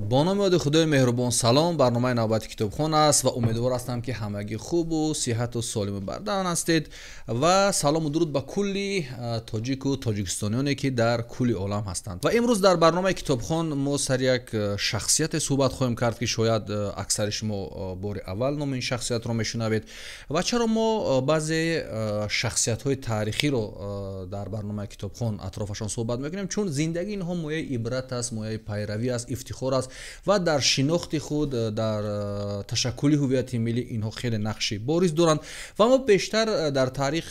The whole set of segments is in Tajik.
Бо номи ёди Худои меҳрубон, салом. Барномаи навбати Китобхон аст ва умедвор ҳастам, ки ҳамагӣ хубу сиҳату солиму бардан ҳастед. Ва салому дуруд ба кулли тоҷику тоҷикистониёне, ки дар кулли олам ҳастанд. Ва имрӯз дар барномаи Китобхон мо сари як шахсияте суҳбат хоҳем кард, ки шояд аксари шумо бори аввал номи ин шахсиятро мешунавед. Ва чаро мо баъзе шахсиятҳои таърихиро дар барномаи Китобхон атрофашон суҳбат мекунем? Чун зиндагии инҳо мояи ибрат аст, мояи пайравӣ аст, ифтихор аст ва дар шинохти худ, дар ташаккули ҳуввияти миллӣ инҳо хеле нақши бориз доранд. Ва мо бештар дар таърих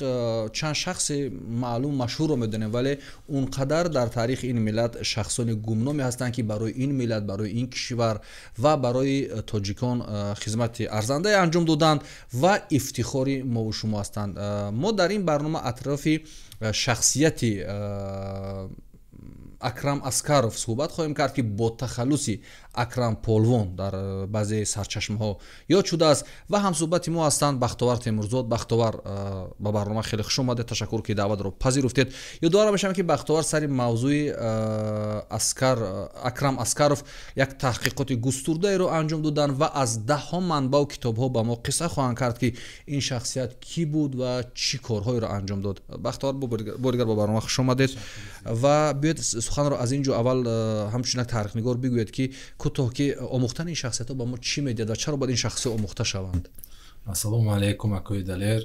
чанд шахси маълум, машҳурро медонем, вале он қадар дар таърихи ин миллат шахсони гумноме ҳастанд, ки барои ин миллат, барои ин кишвар ва барои тоҷикон хизмати арзандае анҷом доданд ва ифтихори мову шумо ҳастанд. Мо дар ин барнома атрофи шахсияти Акрам Аскаров суҳбат хоҳем кард, ки бо тахаллуси Акрам Полвон дар баъзе сарчашмаҳо ёд шудааст. Ва ҳамсуҳбати мо ҳастанд Бахтовар Темурзод. Бахтовар, ба барнома хеле хуш омадед, ташаккур, ки даъватро пазируфтед. Ёдовар мешавам, ки Бахтовар сари мавзӯи Акрам Аскаров як таҳқиқоти густурдаеро анҷом доданд ва аз даҳҳо манбаъу китобҳо ба мо қисса хоҳанд кард, ки ин шахсият кӣ буд ва чӣ корҳоеро анҷом дод. Бахтовар, бори дигар ба барнома хуш омадед ва биёед, суханро аз ин ҷо аввал ҳамчун як таърихнигор бигӯед, ки кӯтоҳ, ки омӯхтани ин шахсиятҳо ба мо чӣ медиҳад ва чаро бояд ин шахсиятҳо омӯхта шаванд? Ассалому алайкум, акои Далер,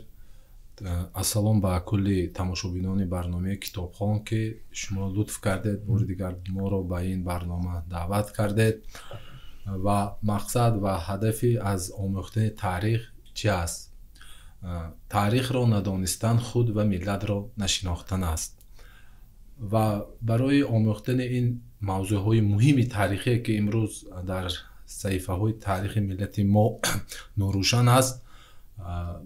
ассалом ба кулли тамошобинони барномаи Китобхон, ки шумо лутф кардед, бори дигар моро ба ин барнома даъват кардед. Ва мақсад ва ҳадафи аз омӯхтани таърих чи аст? Таърихро надонистан худ ва миллатро нашинохтан аст. Ва барои омӯхтани ин мавзӯъҳои муҳими таърихие, ки имрӯз дар саҳифаҳои таърихи миллати мо норӯшан аст,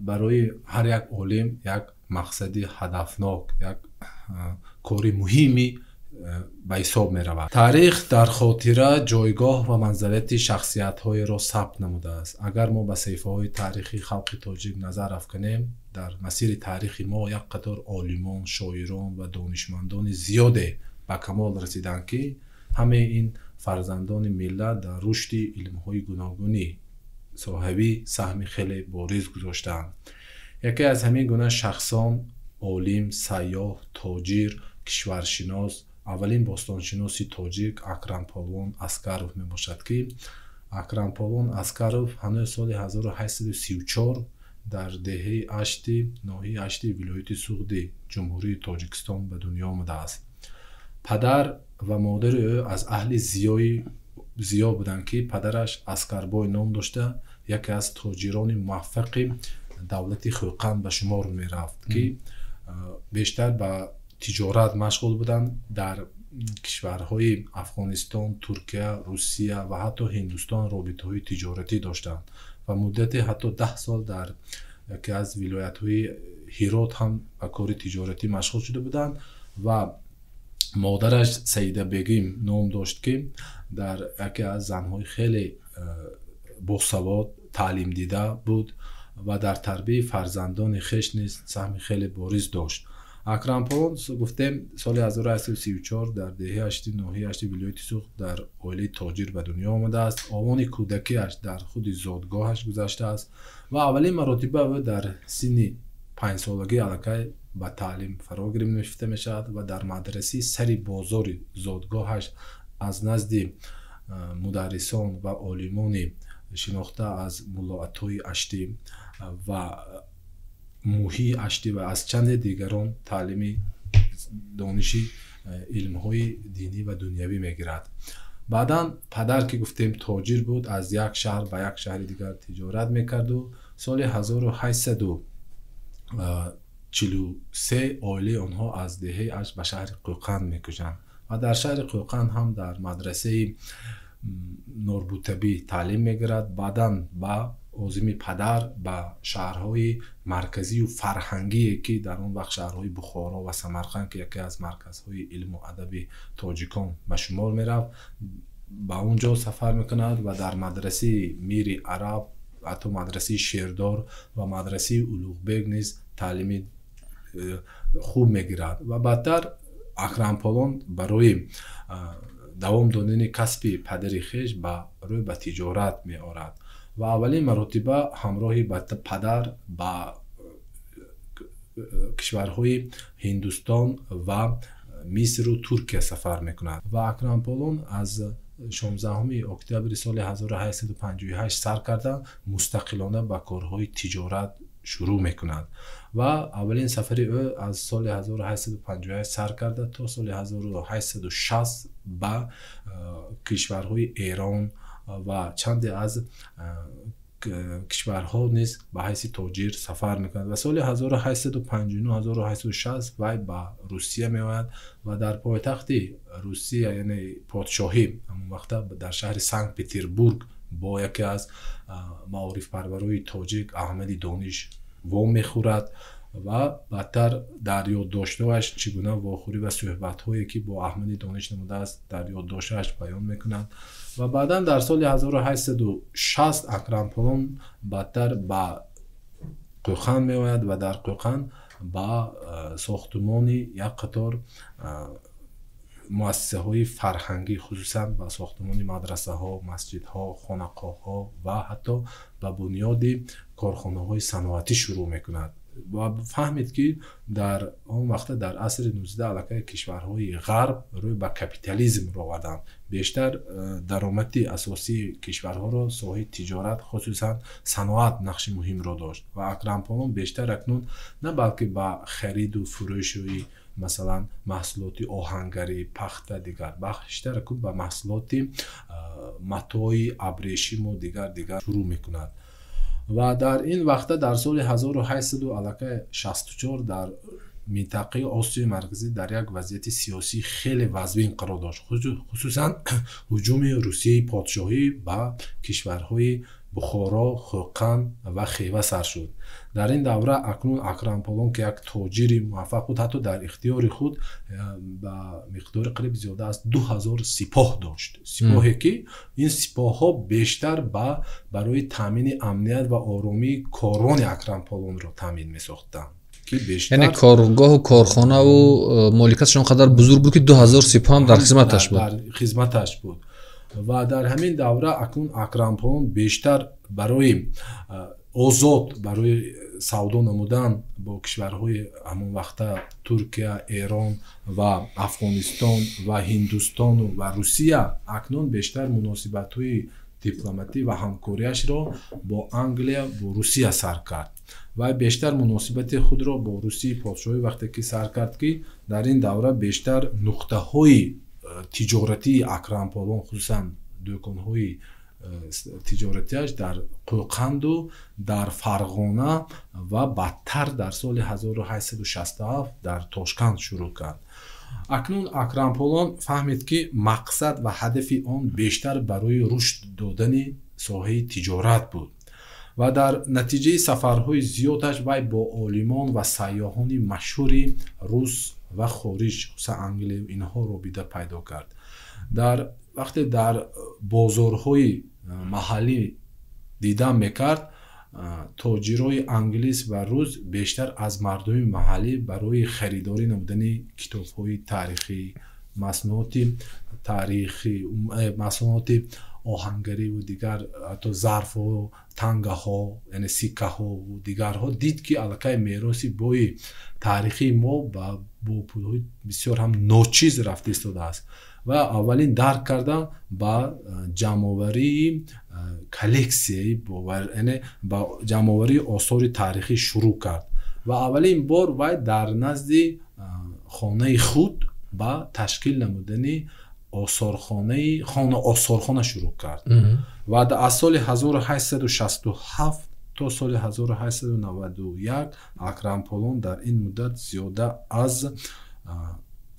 барои ҳар як олим як мақсади ҳадафнок, як кори муҳими ба ҳисоб меравад. Таърих дар хотира ҷойгоҳ ва манзалати шахсиятҳоеро сабт намудааст. Агар мо ба саҳифаҳои таърихи халқи тоҷик назар афканем, дар масири таърихи мо як қатор олимон, шоирон ва донишмандони зиёде ба камол расиданд, ки ҳамаи ин фарзандони миллат дар рушди илмҳои гуногуни соҳавӣ саҳми хеле бориз гузоштаанд. Яке аз ҳамин гуна шахсон олим, сайёҳ, тоҷир, кишваршинос, аввалин бостоншиноси тоҷик Акрам Полвон Аскаров мебошад, ки Акрам Полвон Аскаров ҳанӯз соли 1834 дар деҳаи Ашти, ноҳияи Ашти, вилояти Суғди, Ҷумҳурии Тоҷикистон ба дунё омадааст. Падар ва модари ӯ аз аҳли зиё буданд, ки падараш Аскарбой ном дошта, яке аз тоҷирони муваффақи давлати Хӯқанд ба шумор мерафт, ки бештар ба тиҷорат машғул буданд. Дар кишварҳои Афғонистон, Туркия, Русия ва ҳатто Ҳиндустон робитаҳои тиҷоратӣ доштанд ва муддати ҳатто 10 сол дар яке аз вилоятҳои Ҳирот ҳам ба кори тиҷоратӣ машғул шуда буданд. Ва модараш Саида Бегим ном дошт, ки дар яке аз занҳои хеле босавод, таълимдида буд ва дар тарбияи фарзандони хеш низ саҳми хеле бориз дошт. Акрам Полвон, гуфтем, соли 1834 дар деҳаи Ашти, ноҳияи Ашти, вилояти Суғд дар оилаи тоҷир ба дунё омадааст. Овони кӯдакиаш дар худи зодгоҳаш гузаштааст ва аввалин маротиба ӯ дар синни 5-солагӣ аллакай ба таълим фаро гирифта мешавад ва дар мадрасаи сари бозори зодгоҳаш аз назди мударрисон ва олимони шинохта, аз Муллоатои Аштӣ ва Муҳии Аштӣ ва аз чанде дигарон таълими дониши илмҳои динӣ ва дунявӣ мегирад. Баъдан падар, ки гуфтем, тоҷир буд, аз як шаҳр ба як шаҳри дигар тиҷорат мекарду соли 1843 оилаи онҳо аз деҳаи Ашт ба шаҳри Қӯқанд мекӯчанд ва дар шаҳри Қӯқанд ҳам дар мадрасаи Норбутабӣ таълим мегирад. Баъдан ба озими падар ба шаҳрҳои марказию фарҳангие, ки дар он вақт шаҳрҳои Бухоро ва Самарқанд, ки яке аз марказҳои илму адаби тоҷикон ба шумор мерафт, ба он ҷо сафар мекунад ва дар мадрасаи Мири Араб, ҳатто мадрасаи Шердор ва мадрасаи Улуғбек низ таълими хуб мегирад. Ва баъдтар Акрам Полвон барои давом додани касби падари хеш ба рӯй ба тиҷорат меорад ва аввалин маротиба ҳамроҳи падар ба кишварҳои Ҳиндустон ва Мисру Туркия сафар мекунад. Ва Акрам Полон аз 16 октябри соли 1858 сар карда мустақилона ба корҳои тиҷорат шурӯъ мекунад ва аввалин сафари ӯ аз соли 1858 сар карда то соли 1860 ба кишварҳои Эрон ва чанде аз кишварҳо низ ба ҳайси тоҷир сафар мекунад ва соли 1859-1860 вай ба Русия меояд ва дар пойтахти Русия, яъне подшоҳӣ, ҳамон вақта дар шаҳри Санкт Петербург бо яке аз маорифпарварои тоҷик Аҳмади Дониш вомехӯрад ва баъдтар дар ёддоштҳояш чӣ гуна вохӯрӣ ва суҳбатҳое ки бо Аҳмади Дониш намудааст дар ёддоштҳояш баён мекунад. Ва баъдан дар соли 1860 Акрам Полон баъдтар ба Қӯқанд меояд ва дар Қӯқанд ба сохтумони як қатор муассисаҳои фарҳангӣ, хусусан ба сохтумони мадрасаҳо, масҷидҳо, хонақоҳҳо ва ҳатто ба бунёди корхонаҳои саноатӣ шурӯъ мекунад. Ва фаҳмид ки дар он вақта дар асри 19 аллакай кишварҳои ғарб рӯй ба капитализм роварданд. Бештар даромади асосии кишварҳоро соҳаи тиҷорат, хусусан саноат нақши муҳимро дошт ва Акрам Полон бештар акнун на балки ба хариду фурӯши масалан маҳсулоти оҳангарӣ, пахта, дигар, бештар акнун ба маҳсулоти матои абрешиму дигар дигар шурӯъ мекунад. Ва дар ин вақта дар соли 1864 дар минтақаи Осиёи Марказӣ дар як вазъияти сиёсӣ хеле вазнин қарор дошт, хусусан ҳуҷуми Русияи подшоҳӣ ба кишварҳои Бухоро, Хӯқанд ва Хева сар шуд. Дар ин давра акнун Акрам Полон ки як тоҷири муваффақ буд, ҳатто дар ихтиёри худ ба миқдори қариб зиёда аз 2000 сипоҳ дошт. Сипоҳе ки ин сипоҳҳо бештар барои таъмини амният ва оромии корони Акрам Полонро таъмин месохтанд. Яъне коргоҳу корхонаву моликаташ он қадар бузург буд ки 2000 сипоҳ ҳам дар хизматаш буд. Дар хизматаш буд. Ва дар ҳамин давра акнун Акрам Полон бештар барои озод, барои савдо намудан бо кишварҳои ҳамон вақта Туркия, Эрон ва Афғонистон ва Ҳиндустону ва Русия акнун бештар муносибатҳои дипломатӣ ва ҳамкориашро бо Англия, бо Русия сар кард. Ва бештар муносибати худро бо Русияи подшоҳӣ вақте ки сар кард ки дар ин давра бештар нуқтаҳои тиҷоратии Акрам Полон, хусусан дӯконҳои тиҷоратиаш дар Қӯқанду дар Фарғона ва баъдтар дар соли 1867 дар Тошканд шурӯъ кард. Акнун Акрам Полон фаҳмид ки мақсад ва ҳадафи он бештар барои рушд додани соҳаи тиҷорат буд ва дар натиҷаи сафарҳои зиёдаш вай бо олимон ва сайёҳони машҳури рус ва хориҷ, хусусан Англия, инҳо робита пайдо кард. Дар вақте дар бозорҳои маҳаллӣ дидан мекард, тоҷирои англис ва рус бештар аз мардуми маҳаллӣ барои харидорӣ намудани китобҳои таърихӣ, маснуоти таърихӣ, маснуоти оҳангариву дигар, ҳатто зарфҳо, тангаҳо, яъне сиккаҳову дигарҳо дид ки аллакай мероси бои таърихии мо бо пулҳои бисёр ҳам ночиз рафта истодааст ва аввалин дарк карда ба ҷамъоварии коллексияи, яъне ба ҷамъоварии осори таърихӣ шурӯъ кард ва аввалин бор вай дар назди хонаи худ ба ташкил намудани осорхонаи хона осорхона шурӯъ кард ва аз соли 1867 то соли 1891 Акрам Полон дар ин муддат зиёда аз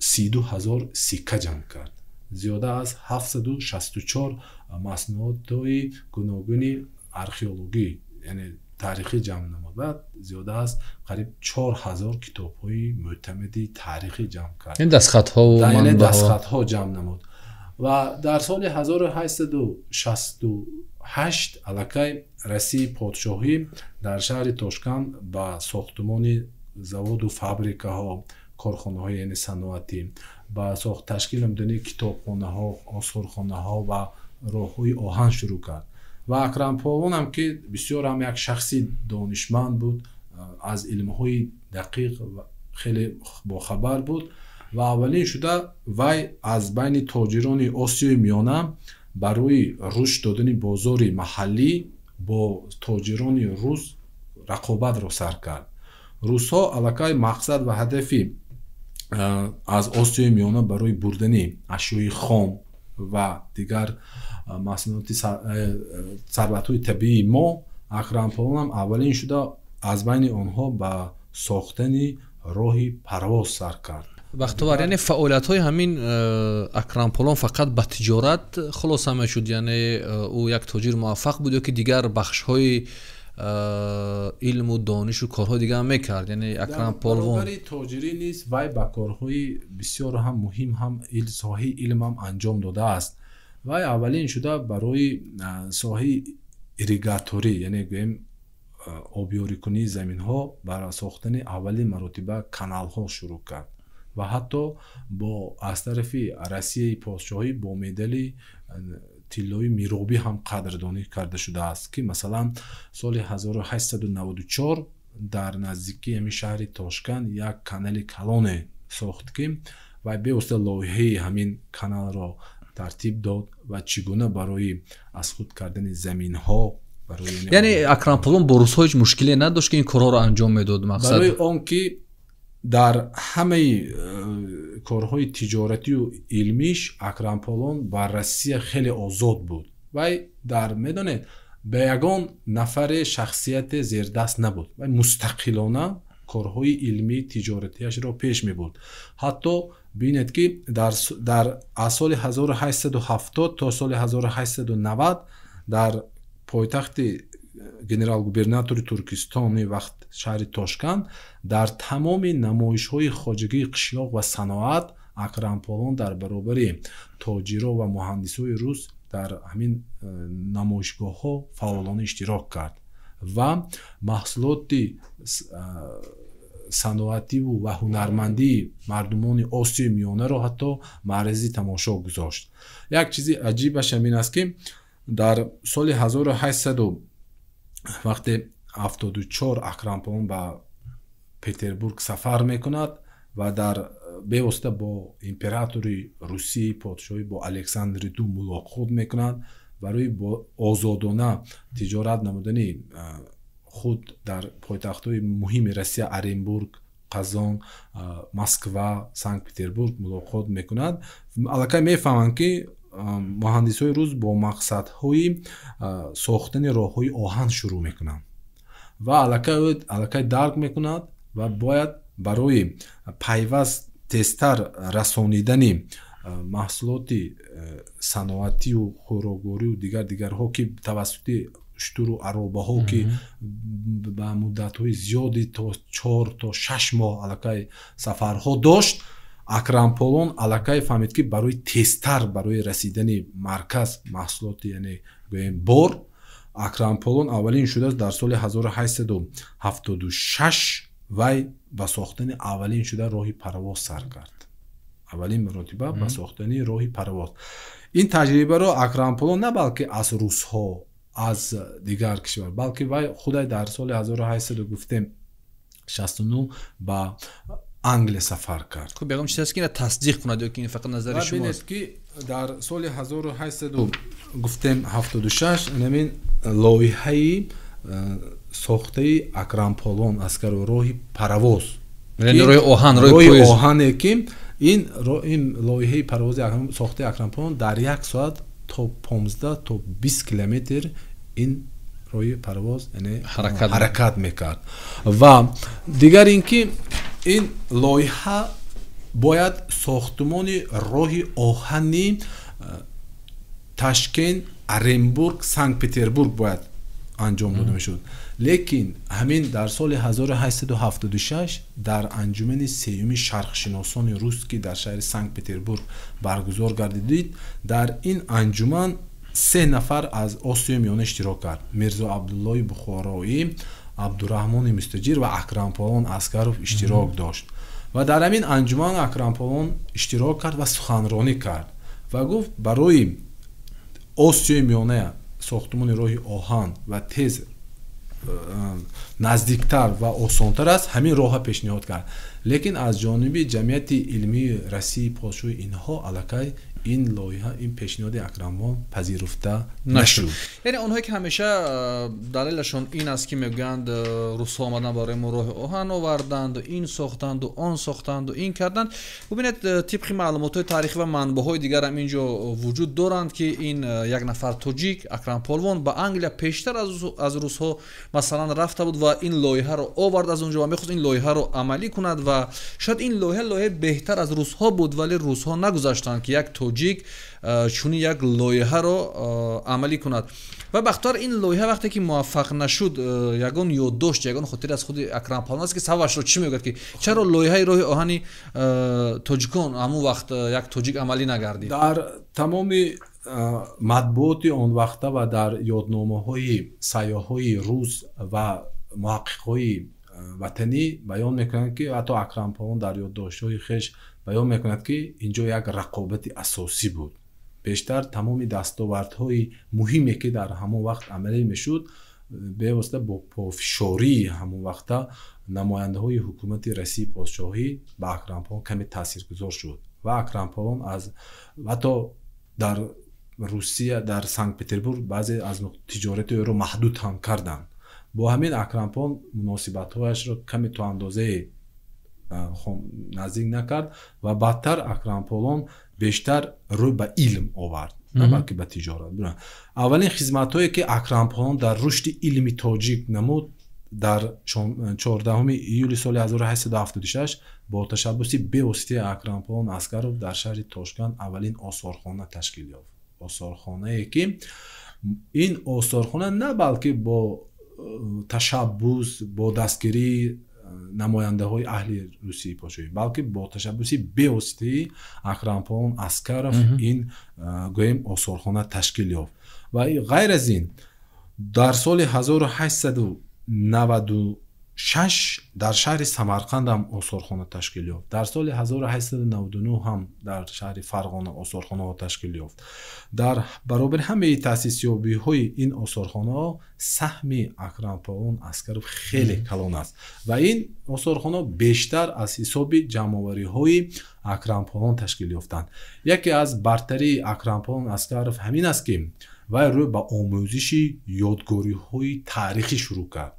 32 ҳазор сикка ҷамъ кард, зиёда аз 764 маснуотҳои гуногуни археологӣ, яъне таърихӣ ҷамъ намуд ва зиёда аз қариб 4000 китобҳои мӯътамади таърихӣ ҷамъ кард. Ин дастхатҳову яъне дастхатҳо ҷамъ намуд ва дар соли 1868 аллакай Россияи подшоҳӣ дар шаҳри Тошканд ба сохтумони заводу фабрикаҳо, корхонаҳои яъне саноатӣ Ба ташкил намудани китобхонаҳо, осорхонаҳо ва роҳҳои оҳан шурӯъ кард. Ва Акрам Полвон ҳам, ки бисёр ҳам як шахси донишманд буд, аз илмҳои дақиқ хеле бохабар буд ва аввалин шуда вай аз байни тоҷирони Осиёи Миёна барои рушд додани бозори маҳаллӣ бо тоҷирони рус рақобатро сар кард. Русҳо аллакай мақсад ва ҳадафи аз Осиёи Миёна барои бурдани ашёи хом ва дигар маҳсулоти сарватҳои табиии мо, Акрам Полвон ҳам аввалин шуда аз байни онҳо ба сохтани роҳи парвоз сар кард. Бахтовар, яъне фаъолиятҳои ҳамин Акрам Полвон фақат ба тиҷорат хулоса мешуд? Яъне ӯ як тоҷир муваффақ буд ё ки дигар бахшҳои илму донишу корҳои дигар мекард? Яъне Акрам Полвон баробари тоҷирӣ низ вай ба корҳои бисёр ҳам муҳим ҳам соҳаи илм ҳам анҷом додааст. Вай аввалин шуда барои соҳаи ирригаторӣ, яъне гӯем обёрикунии заминҳо, бар сохтани аввалин маротиба каналҳо шурӯъ кард ва ҳатто бо аз тарафи Россияи подшоҳӣ бо медали тиллои миробӣ ҳам қадрдонӣ карда шудааст, ки масалан соли 1894 дар наздикии ҳамин шаҳри Тошканд як канали калоне сохт, ки вай бевосита лоиҳаи ҳамин каналро тартиб дод ва чӣ гуна барои аз худ кардани заминҳо. Яъне Акрам Полвон бо русҳо ҳеҷ мушкиле надошт, ки ин корҳоро анҷом медод? Мақсад барои он ки дар ҳамаи корҳои тиҷоратию илмиш Акрам Полвон ба Россия хеле озод буд. Вай дар медонед ба ягон нафаре шахсияте зердаст набуд. Вай мустақилона корҳои илмии тиҷоратиашро пеш мебурд. Ҳатто бинед, ки дар аз соли 1870 то соли 1890 дар пойтахти генерал-губернатори Туркистони вақт шаҳри Тошканд дар тамоми намоишҳои хоҷагии қишлоқ ва саноат Акрам Полвон дар баробари тоҷиро ва муҳандисои рус дар ҳамин намоишгоҳҳо фаъолона иштирок кард ва маҳсулоти саноативу ва ҳунармандии мардумони Осиёи Миёнаро ҳатто маърези тамошо гузошт. Як чизи аҷибаш ҳамин аст, ки дар соли 1800 вақте 74 Акрам Полвон ба Петербург сафар мекунад ва дар бевосита бо императори Русии подшоҳӣ бо Александри Ду мулоқот мекунад барои озодона тиҷорат намудани худ дар пойтахтҳои муҳими Россия Оренбург, Қазон, Москва, Санкт Петербург мулоқот мекунад. Аллакай мефаҳманд, ки муҳандисҳои рус бо мақсадҳои сохтани роҳҳои оҳан шурӯъ мекунанд ва аллакай дарк мекунад ва бояд барои пайваст тезтар расонидани маҳсулоти саноатию хӯрокворию дигар дигарҳо, ки тавассути уштуру аробаҳо, ки ба муддатҳои зиёди то 4 то 6 моҳ аллакай сафарҳо дошт, Акрам Полвон аллакай фаҳмид, ки барои тезтар барои расидани марказ маҳсулоти, яъне гӯем бор, Акрам Полвон аввалин шудааст дар соли 1876 вай ба сохтани аввалин шуда роҳи парвоз сар кард. Аввалин маротиба ба сохтани роҳи парвоз. Ин таҷрибаро Акрам Полвон на балки аз русҳо, аз дигар кишвар, балки вай худай дар соли 1800 гуфтем 69 ба Англия сафар кард. Хуб, ягон чиз аст, ки ина тасдиқ кунад ё ки ин фақат назари шумост? Ки дар соли 1800 гуфтем 76 ҳамин лоиҳаи сохтаи Акрам Полвон Аскаров роҳи парвоз, яъне роҳи оҳан, роҳи роҳи поезд. Оҳане, ки ин лоиҳаи парвози сохтаи Акрам Полвон дар як соат то 15 то 20 километр ин роҳи парвоз, яъне ҳаракат. Ҳаракат мекард. Ва дигар ин ки ин лоиҳа бояд сохтмони роҳи оҳани Ташкент, Оренбург, Санкт Петербург бояд анҷом дода мешуд. Лекин ҳамин дар соли 1876 дар анҷумани сеюми шарқшиносони рус, ки дар шаҳри Санкт Петербург баргузор гардидид, дар ин анҷуман се нафар аз Осиёи Миёна иштирок кард: Мирзо Абдуллои Бухороӣ, Абдураҳмони Мустаҷир ва Акрам Полвон Аскаров иштирок дошт. Ва дар ҳамин анҷуман Акрам Полвон иштирок кард ва суханронӣ кард ва гуфт, барои Осиёи Миёна сохтмони роҳи оҳан ва тез наздиктар ва осонтар аст, ҳамин роҳа пешниҳод кард. Лекин аз ҷониби ҷамъияти илмии Россияи подшоҳи инҳо аллакай ин лоиҳа, ин пешниҳоди Акрам Полвон пазируфта нашуд. Яъне онҳое ки ҳамеша далелашон ин аст, ки мегӯянд, русҳо омадан барои мо роҳи оҳан оварданду, ин сохтанду, он сохтанду, ин карданд. Бубинед, тибқи маълумотҳои таърихӣ ва манбаъҳои дигарам инҷо вуҷуд доранд, ки ин як нафар тоҷик, Акрам Полвон, ба Англия пештар аз русҳо масалан рафта буд ва ин лоиҳаро овард аз онҷо ва мехост ин лоиҳаро амалӣ кунад ва шояд ин лоиҳа лоиҳаи беҳтар аз русҳо буд, вале русҳо нагузаштанд, ки як тоҷик чунин як лоиҳаро амалӣ кунад. Ва бахтор ин лоиҳа вақте ки муваффақ нашуд, ягон ёддошт, ягон хотир аз худи Акрам Полвон аст, ки сабабашро чӣ мегӯяд, ки чаро лоиҳаи роҳи оҳани тоҷикон ҳамон вақт як тоҷик амалӣ нагардид? Дар тамоми матбуоти он вақта ва дар ёдномаҳои сайёҳҳои рус ва муҳаққиқҳои ватанӣ баён мекунанд, ки ҳатто Акрам Полвон дар ёддоштҳои хеш баён мекунад, ки инҷо як рақобати асосӣ буд. Бештар тамоми дастовардҳои муҳиме, ки дар ҳамон вақт амалӣ мешуд, бевосита бо пофишории ҳамон вақта намояндаҳои ҳукумати Россияи подшоҳӣ ба Акрам Полвон каме таъсиргузор шуд. Ва Акрам Полвон аз ҳатто дар Русия, дар Санкт Петербург баъзе аз тиҷорати ӯро маҳдуд ҳам карданд. Бо ҳамин Акрам Полвон муносибатҳояшро каме то андозае наздик накард ва баъдтар Акрам Полвон бештар рӯй ба илм овард, на балки ба тиҷорат. Аввалин хизматҳое, ки Акрам Полвон дар рушди илми тоҷик намуд, дар 14 июли соли 1876 бо ташаббуси бевоситаи Акрам Полвон Аскаров дар шаҳри Тошканд аввалин осорхона ташкил ёфт. Осорхонае, ки ин осорхона на балки бо ташаббус, бо дастгирии намояндаҳои аҳли Русияи подшоҳӣ, балки бо ташаббуси бевоситаи Акрам Полвон Аскаров ин гӯем осорхона ташкил ёфт. Ва ғайр аз ин дар соли 1896 дар шаҳри Самарқанд ҳам осорхона ташкил ёфт. Дар соли 1899 ҳам дар шаҳри Фарғона осорхонаҳо ташкил ёфт. Дар баробари ҳамаи таъсисёбиҳои ин осорхонаҳо саҳми Акрам Полвон Аскаров хеле калон аст ва ин осорхонаҳо бештар аз ҳисоби ҷамъовариҳои Акрам Полвон ташкил ёфтанд. Яке аз бартарии Акрам Полвон Аскаров ҳамин аст, ки вай рӯй ба омӯзиши ёдгориҳои таърихӣ шурӯъ кард.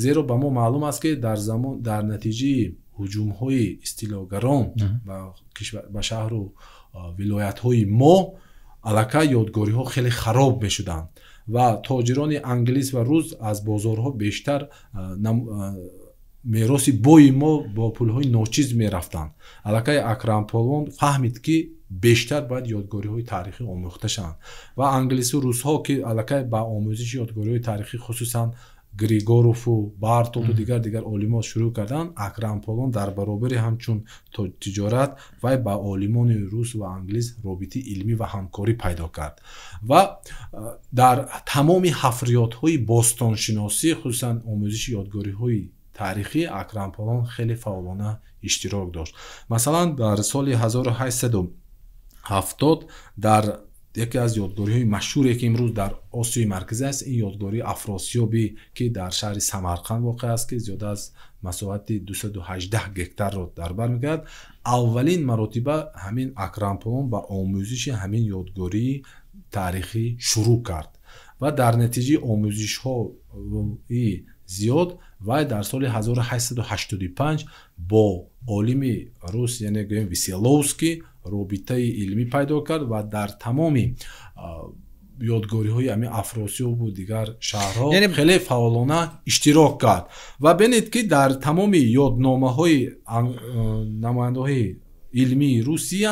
Зеро ба мо маълум аст, ки дар замон дар натиҷаи ҳуҷумҳои истилогарон ба шаҳру вилоятҳои мо аллакай ёдгориҳо хеле хароб мешуданд ва тоҷирони англис ва рус аз бозорҳо бештар мероси бои мо бо пулҳои ночиз мерафтанд. Аллакай Акрам Полвон фаҳмид, ки бештар бояд ёдгориҳои таърихӣ омӯхта шаванд ва англису русҳо, ки аллакай ба омӯзиши ёдгориҳои таърихӣ, хусусан Григорову Бартолту дигар олимон шурӯъ карданд, Акрам Полвон дар баробари ҳамчун тиҷорат вай ба олимони рус ва англис робитаи илмӣ ва ҳамкорӣ пайдо кард ва дар тамоми ҳафриётҳои бостоншиносӣ, хусусан омӯзиши ёдгориҳои таърихӣ, Акрам Полвон хеле фаъолона иштирок дошт. Масалан, дар соли 1870 дар яке аз ёдгориҳои машҳуре, ки имрӯз дар Осиёи Марказӣ аст, ин ёдгории Афросиёбӣ, ки дар шаҳри Самарқанд воқеъ аст, ки зиёда аз масоҳати 218 гектарро дар бар мегирад, аввалин маротиба ҳамин Акрам Полвон ба омӯзиши ҳамин ёдгории таърихӣ шурӯъ кард ва дар натиҷаи омӯзишҳои зиёд вай дар соли 1885 бо олими рус, яъне гӯем Веселовский, робитаи илмӣ пайдо кард ва дар тамоми ёдгориҳои ҳамин Афросиёбу дигар шаҳрҳо хеле фаъолона иштирок кард. Ва бинед, ки дар тамоми ёдномаҳои намояндаҳои илмии Русия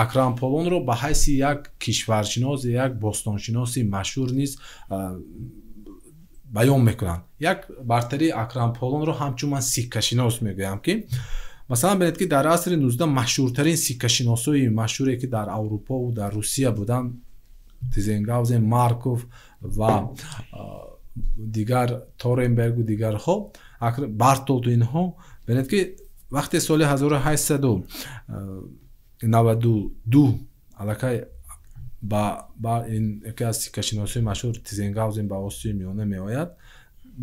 Акрам Полвонро ба ҳайси як кишваршинос, як бостоншиноси машҳур низ баён мекунанд. Як бартарии Акрам Полвонро ҳамчун ман сиккашинос мегӯям, ки масалан бинед, ки дар асри 19 машҳуртарин сиккашиносҳои машҳуре, ки дар Аврупову дар Русия буданд, Тизенгаузен, Марков ва дигар, Торенбергу дигарҳо, Бартолту инҳо, бинед, ки Вақте соли 1892 аллакай ба ин яке аз сиккашиносони машҳур Тизенгаузен ба Осиёи Миёна меояд,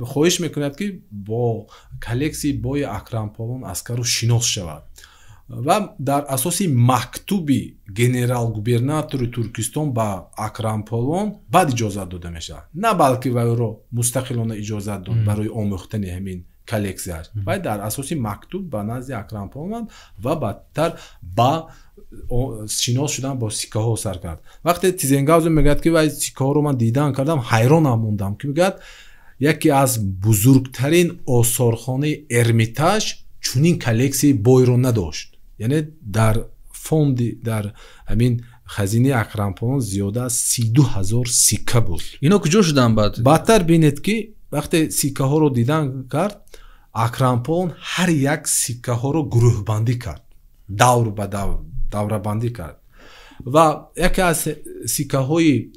хоҳиш мекунад, ки бо коллексияи бои Акрам Полвон Аскаров шинос шавад ва дар асоси мактуби генерал-губернатори Туркистон ба Акрам Полвон баъд иҷозат дода мешавад, на балки вайро мустақилона иҷозат дод барои омӯхтани ҳамин коллексияш. Вай дар асоси мактуб ба назди Акрам Полвон ва баъдтар ба шинос шудан бо сиккаҳо сар кард. Вақте Тизенгаузен мегӯяд, ки вай сиккаҳоро ман дидан кардам, ҳайронам мондам, ки мегӯяд, яке аз бузургтарин осорхонаи Эрмитаж чунин коллексияи бойро надошт. Яъне дар фонди, дар ҳамин хазинаи Акрам Полвон зиёда аз 32 000 сикка буд. Ино куҷо шуданд баъд? Баъдтар бинед, ки вақте сиккаҳоро дидан кард, Акрам Полвон ҳар як сиккаҳоро гурӯҳбандӣ кард, давр ба давр даврабандӣ кард ва яке аз сиккаҳои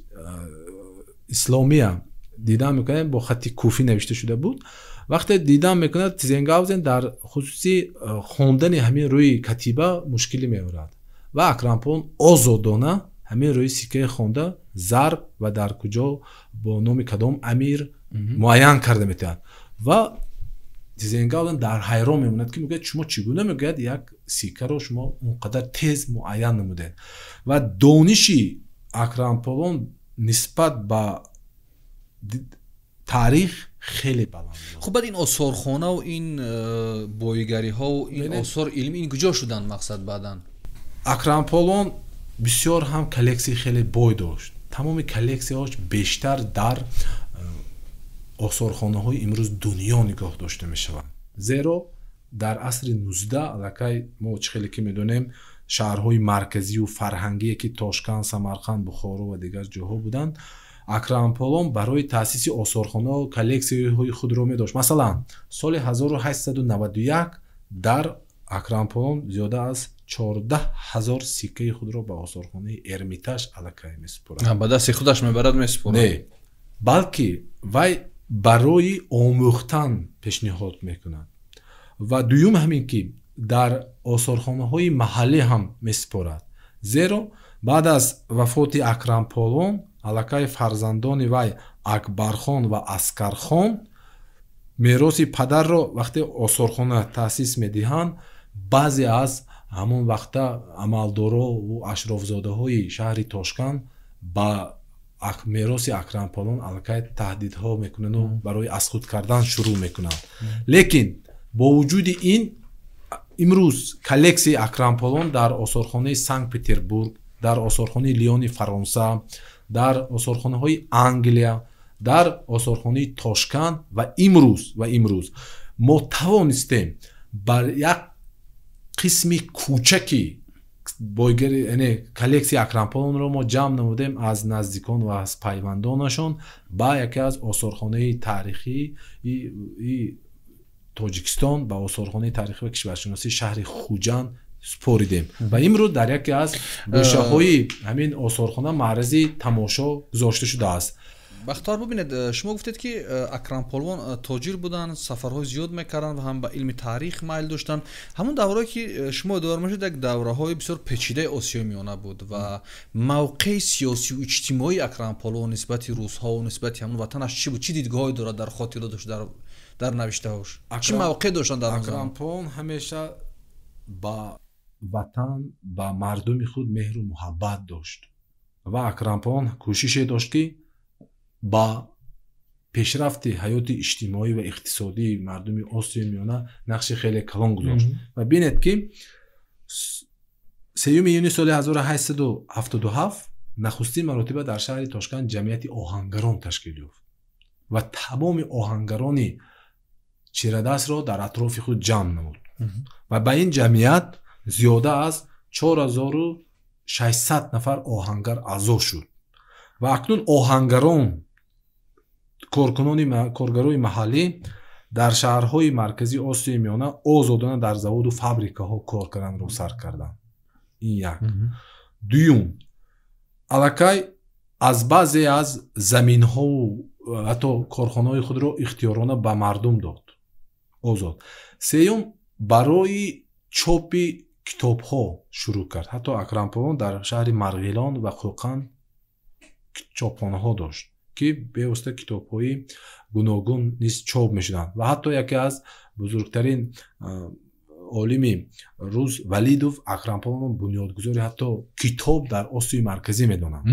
исломия дидан мекунем, бо хати куфӣ навишта шуда буд. Вақте дидан мекунад, Тизенгаузен дар хусуси хондани ҳамин рӯи катиба мушкилӣ меорад ва Акрам Полвон озодона ҳамин рӯи сиккаи хонда, зарб ва дар куҷо, бо номи кадом амир муайян карда метавонад. Ва Тизенгаузен дар ҳайрон мемонад, ки мегӯяд, шумо чӣ гуна, мегӯяд, як сиккаро шумо он қадар тез муайян намудед? Ва дониши Акрам Полвон нисбат ба таърих хеле баланд. Хуб, баъд ин осорхонаву ин боигариҳову ин осори илмӣ, ин куҷо шуданд, мақсад, баъдан? Акрам Полвон бисёр ҳам коллексияи хеле бой дошт. Тамоми коллексияҳош бештар дар осорхонаҳои имрӯз дунё нигоҳ дошта мешаванд, зеро дар асри 19 аллакай мо чӣ хеле ки медонем, шаҳрҳои марказию фарҳангие, ки Тошканд, Самарқанд, Бухоро ва дигар ҷоҳо буданд, Акрам Полвон барои таъсиси осорхонаҳо коллексияҳои худро медошт. Масалан, соли 1891 дар Акрам Полвон зиёда аз 14 000 сиккаи худро ба осорхонаи Эрмитаж аллакай месупорад. Ба дасти худаш мебарад, месупорад? Не, балки вай барои омӯхтан пешниҳод мекунад. Ва дуюм ҳамин ки дар осорхонаҳои маҳаллӣ ҳам месупорад, зеро баъд аз вафоти Акрам Полвон аллакай фарзандони вай Акбархон ва Аскархон мероси падарро вақте осорхона таъсис медиҳанд, баъзе аз ҳамон вақта амалдорову ашрофзодаҳои шаҳри Тошканд ба мероси Акрам Полвон аллакай таҳдидҳо мекунанду барои аз худ кардан шурӯъ мекунанд. Лекин бо вуҷуди ин, имрӯз коллексияи Акрам Полвон дар осорхонаи Санкт Петербург, дар осорхонаи Лиони Фаронса, дар осорхонаҳои Англия, дар осорхонаи Тошканд ва имрӯз мо тавонистем бар як қисми кӯчаки бойгари, яъне коллексияи Акрам Полвонро мо ҷамъ намудем аз наздикон ва аз пайвандонашон, ба яке аз осорхонаи таърихии Тоҷикистон, ба осорхонаи таърихӣ ва кишваршиносии шаҳри Хуҷанд супоридем ва имрӯз дар яке аз гӯшаҳои ҳамин осорхона маързи тамошо гузошта шудааст. Бахтовар, бубинед, шумо гуфтед, ки Акрам Полвон тоҷир буданд, сафарҳои зиёд мекарданд ва ҳам ба илми таърих майл доштанд. Ҳамон даврое, ки шумо ёдовар мешуд, як давраҳои бисёр печидаи Осиёи Миёна буд ва мавқеи сиёсию иҷтимоии Акрам Полвон нисбати русҳову нисбати ҳамон ватанаш чӣ буд? Чӣ дидгоҳҳое дорад дар хотира дошт, дар навиштаҳош? Чӣ мавқеъ доштанд дар? Акрам Полвон ҳамеша ба ватан, ба мардуми худ меҳру муҳаббат дошт ва Акрам Полвон кӯшише дошт, ки ба пешрафти ҳаёти иҷтимоӣ ва иқтисодии мардуми Осиёи Миёна нақши хеле калон гузошт. Ва бинед, ки 3 июни соли 1877 нахустин маротиба дар шаҳри Тошканд ҷамъияти оҳангарон ташкил ёфт ва тамоми оҳангарони чирадастро дар атрофи худ ҷамъ намуд ва ба ин ҷамъият зиёда аз 4600 нафар оҳангар аъзо шуд. Ва акнун оҳангарон, коркунони, коргарои маҳаллӣ дар шаҳрҳои марказии Осиёи Миёна озодона дар заводу фабрикаҳо кор карданро сар карданд. Ин як. Дуюм, аллакай аз баъзе аз заминҳову ҳатто корхонаҳои худро ихтиёрона ба мардум дод, озод. Сеюм. Барои чопи китобҳо шурӯъ кард. Ҳатто Акрам Полон дар шаҳри Марғилон ва Қӯқанд чопхонаҳо дошт, ки бевосита китобҳои гуногун низ чоп мешуданд. Ва ҳатто яке аз бузургтарин олими рус Валидов Акрам Полонро бунёдгузори ҳатто китоб дар Осиёи Марказӣ медонанд.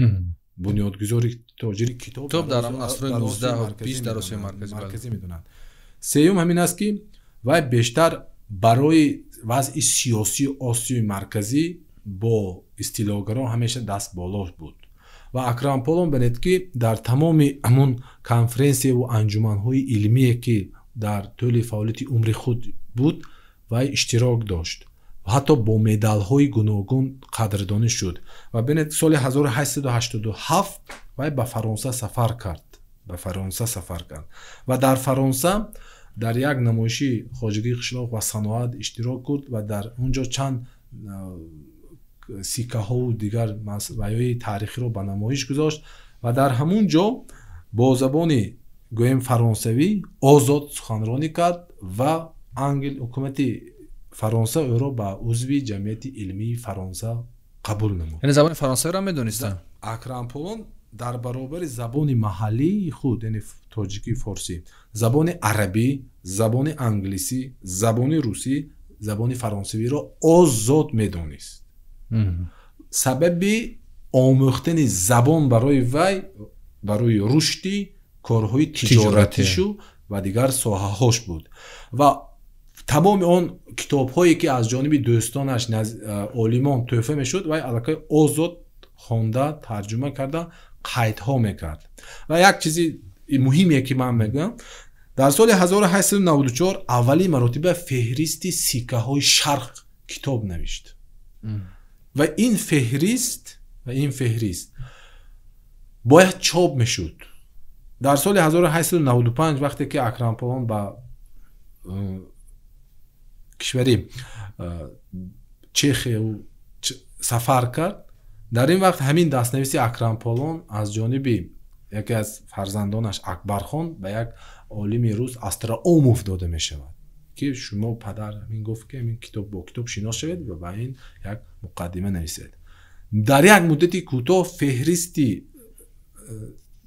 Бунёдгузори тоҷири китоб дар асри 19 20 дар Осиёи Марказӣ медонанд. Сеюм ҳамин аст, ки вай бештар барои вазъи сиёсии Осиёи Марказӣ бо истилогарон ҳамеша даст боло буд. Ва Акрам Полон, бинед, ки дар тамоми ҳамун конференсияву анҷуманҳои илмие, ки дар тӯли фаъолияти умри худ буд, вай иштирок дошт ва ҳатто бо медалҳои гуногун қадрдонӣ шуд. Ва бинед, соли 1887 вай ба Фаронса сафар кард, ба Фаронса сафар кард ва дар Фаронса дар як намоиши хоҷагии қишлоқ ва саноат иштирок кард ва дар он ҷо чанд сиккаҳову дигар ваёи таърихиро ба намоиш гузошт ва дар ҳамун ҷо бо забони, гӯем, фаронсавӣ озод суханронӣ кард ва ангел ҳукумати Фаронса ӯро ба узви ҷамъияти илмии Фаронса қабул намуд. Яъне забони фаронсавиро медонистам? Акрам Полон дар баробари забони маҳаллии худ, яъне тоҷикӣ, форсӣ, забони арабӣ, забони англисӣ, забони русӣ, забони фаронсавиро озод медонист. Сабаби омӯхтани забон барои вай барои рушди корҳои тиҷоратишу ва дигар соҳаҳош буд. Ва тамоми он китобҳое, ки аз ҷониби дӯстонаш, олимон тӯҳфа мешуд, вай аллакай озод хонда, тарҷума карда, қайдҳо мекард. Ва як чизи муҳиме, ки ман мегӯям, дар соли 1894 аввалин маротиба феҳристи сиккаҳои шарқ китоб навишт ва ин феҳрист бояд чоп мешуд. Дар соли 1895, вақте ки Акрам Полон ба кишвари Чехия сафар кард, дар ин вақт ҳамин дастнависи Акрам Полон аз ҷониби яке аз фарзандонаш Акбархон ба як олими рус Астраомов дода мешавад, ки шумо падар ҳамин гуфт, ки ҳамин китоб бо китоб шинос шавед ва ба ин як муқаддима нависед. Дар як муддати кӯтоҳ феҳристи